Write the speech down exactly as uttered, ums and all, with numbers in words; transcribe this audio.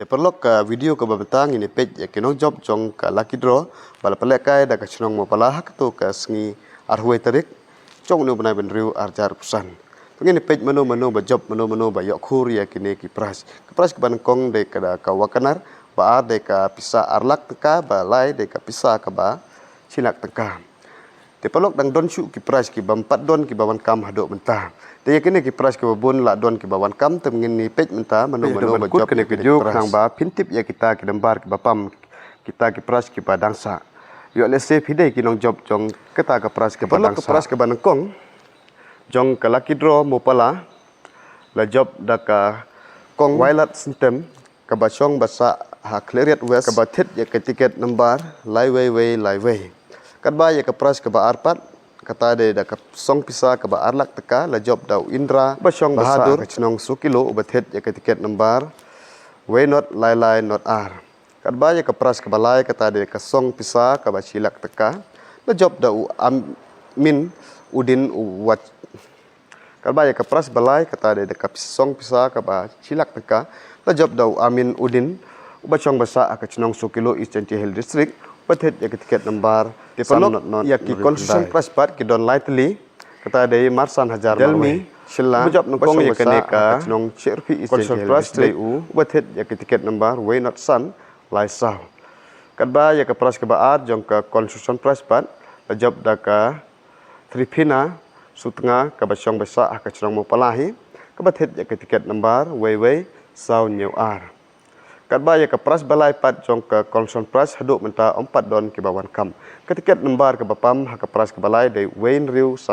Paralok, ka video kaba mynta ngin ïa peit ïa ki nongjop jong ka lucky draw ba la pynlehkai da ka shnong Mawpala ha kato ka sngi arphew tarik jong une u bnai ba hynriew arhajar arphew san. To ngin ïa peit mano mano ba jop, mano mano ba ïoh khur ïa kine ki prize. Ka prize kaba nyngkong dei ka da ka Wagoner, ba ar dei ka pisa ar lak tyngka, ba lai dei ka pisa kaba shi lak tyngka. Te paralok, dang don shuh ki prize kiba ym pat don kiba wan kam haduh mynta. Te ïa kine ki prize kiba bun la don kiba wan kam, te ngin ïa peit mynta mano mano ba jop kine ki prize. Nang ba phin tip ïa kita ki number kiba pam, kita ki prize kiba dang sah. Ïoh lehse phi dei ki nongjop jong kata ka prize kiba dang sah. Paralok, ka prize kaba nyngkong jong ka lucky draw Mawpala la jop da ka kong Wailadmiki Synthem, kaba shong ba sah ha Khliehriat West, kaba thied ïa ka ticket number lai wei wei lai wei. Katba ïa ka prize kaba ar pat, kata dei da ka song pisa kaba ar lak tyngka, la jop da u Indra Bahadur, ka shnong Sokilo, uba thied ïa ka ticket number wei not lai lai not ar. Katba ïa ka prize kaba lai, kata dei ka song pisa kaba shi lak tyngka, la jop da u Amin Uddin, u wat Katba ïa ka prize ba lai, kata dei da ka song pisa kaba shi lak tyngka, la jop da u Amin Uddin, uba shong ba sah ha ka shnong Sokilo, East Jaintia Hills District, uba thied ïa ka ticket number. Te paralok, ïa ki consolation prize pat ki don lai tylli, kata dei marsan hajar marwei. Shilla, uba jop nyngkong ïa kane ka shnong Shyrkhei, East Jaintia Hills District, uba thied ïa ka ticket number wei not san lai saw. Katba ïa ka prize kaba ar jong ka consolation prize pat, la jop da ka Trifina Sutnga, kaba shong ba sah ha ka shnong Mawpala hi, kaba thied ïa ka ticket number wei wei saw hynñiew ar. Katba ïa ka prize ba lai pat jong ka consolation prize haduh mynta ym pat don kiba wan kam. Ka ticket number kaba pam ha ka prize kaba lai dei wei hynriew san